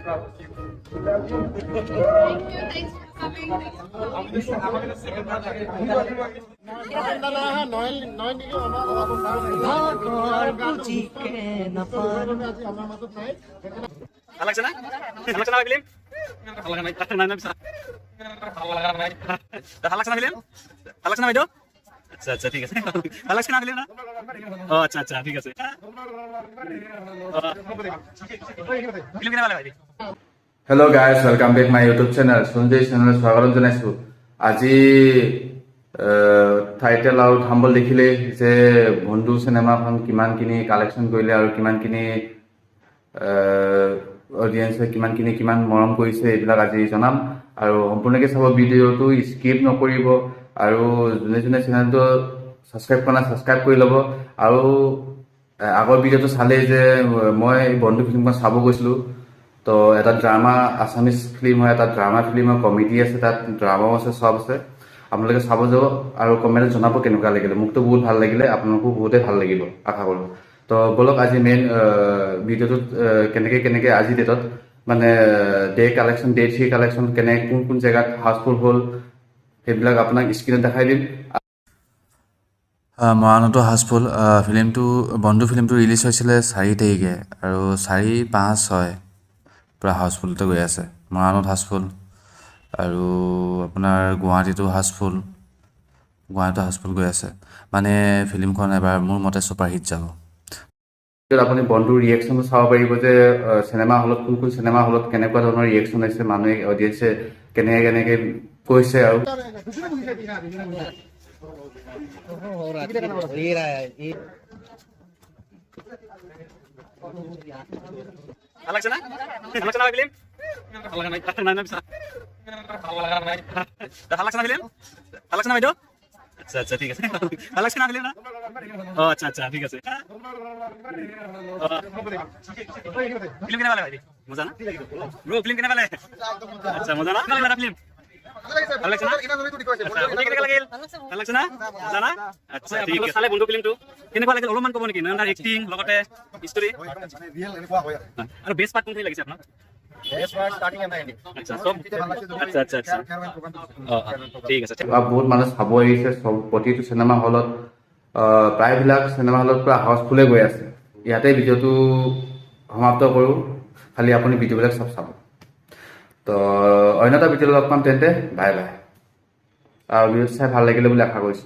Thank you. Thanks for coming. Thanks for coming. ভাল লাগছে না? ভাল লাগছে না ফিল্ম? ভাল লগা নাই? নাই নাই, ভাল লগা নাই। ভাল লাগছে না ফিল্ম? ভাল লাগছে না বাইদেউ? আচ্ছা আচ্ছা, ঠিক আছে। ভাল লাগছে না ফিল্ম না? ও আচ্ছা আচ্ছা, ঠিক আছে। ফিল্ম কেনে পালে ভাইটি? Hello guys, welcome back my YouTube channel. Sanjay চেনেলত স্বাগতম জনাইছোঁ। আজি টাইটেল আৰু থাম্বনেইল দেখিলেই যে বন্ধু চিনেমাখন কিমানখিনি কালেকশ্যন কৰিলে আৰু কিমানখিনি অডিয়েঞ্চে কিমানখিনি কিমান মৰম কৰিছে, এইবিলাক আজি জনাম। আৰু সম্পূৰ্ণকৈ চাব ভিডিঅ'টো, স্কিপ নকৰিব। আৰু যোনে যোনে চেনেলটো ছাবস্ক্ৰাইব কৰা নাই, ছাবস্ক্ৰাইব কৰি ল'ব। আৰু আগৰ ভিডিঅ'টো চালেই যে মই এই বন্ধু ফিল্মখন চাব গৈছিলোঁ। তো এটা ড্ৰামা আছামিজ ফিল্ম হয়, এটা ড্ৰামা ফিল্ম হয়, কমেডি আছে তাত, ড্ৰামাও আছে, চব আছে। আপোনালোকে চাব যাব আৰু কমেণ্টত জনাব কেনেকুৱা লাগিলে। মোকতো বহুত ভাল লাগিলে, আপোনালোকো বহুতেই ভাল লাগিব আশা কৰোঁ। তো ব'লক, আজি মেইন ভিডিঅ'টোত কেনেকৈ কেনেকৈ আজি ডেটত মানে day collection, day 3 collection কেনেকৈ কোন কোন জেগাত হাউচফুল হ'ল, সেইবিলাক আপোনাক স্ক্ৰীণত দেখাই দিম। মৰাণতো হাউচফুল। ফিল্মটো বন্ধু ফিল্মটো ৰিলিজ হৈছিলে 4 তাৰিখে আৰু 4, 5, 6 পূৰা হাউচফুলতে গৈ আছে। মৰাণত হাউচফুল আৰু আপোনাৰ গুৱাহাটীতো হাউচফুল, গুৱাহাটীতো হাউচফুল গৈ আছে। মানে ফিল্মখন এবাৰ মোৰ মতে ছুপাৰ হিট যাব। ভিডিঅ'ত আপুনি বন্ধুৰ ৰিয়েকশ্যনো চাব পাৰিব যে চিনেমা হলত কোন কোন চিনেমা হলত কেনেকুৱা ধৰণৰ ৰিয়েকশ্যন হৈছে, মানুহে অডিয়েঞ্চে কেনেকৈ কেনেকৈ কৈছে আৰু ভাল লাগছে না? ভাল লাগছে না ফিল্ম? ভাল লগা নাই? নাই নাই, ভাল লগা নাই। ভাল লাগছে না ফিল্ম? ভাল লাগছে না বাইদেউ? আচ্ছা আচ্ছা, ঠিক আছে। ভাল লাগছে না ফিল্ম না? ও আচ্ছা আচ্ছা, ঠিক আছে। ফিল্ম কেনে পালে ভাইটি? মজা না ব্রো? ফিল্ম কেনে পালে? আচ্ছা, মজা না? না ফিল্ম ভাল লাগছে না? আচ্ছা, কেনেকুৱা লাগিল? ভাল লাগছে না? মজা না? আচ্ছা, ঠিক আছে। চালে বন্ধু ফিল্মটো কেনেকুৱা লাগিল অলপমান ক'ব নেকি? নয়নদাৰ এক্টিং লগতে ষ্টৰী আৰু বেষ্ট পাৰ্ট কোনখিনি লাগিছে আপোনাক? আচ্ছা, চব। আচ্ছা আচ্ছা আচ্ছা, অ অ, ঠিক আছে। আৰু বহুত মানুহ চাব আহিছে। চব প্ৰতিটো চিনেমা হলত, প্ৰায়বিলাক চিনেমা হলত পূৰা হাউচফুলে গৈ আছে। ইয়াতে ভিডিঅ'টো সমাপ্ত কৰোঁ। খালি আপুনি ভিডিঅ'বিলাক চব চাব। তো অন্য এটা ভিডিঅ' লগ পাম তেন্তে, বাই বাই। আৰু ভিডিঅ'টো চাই ভাল লাগিলে বুলি আশা কৰিছোঁ।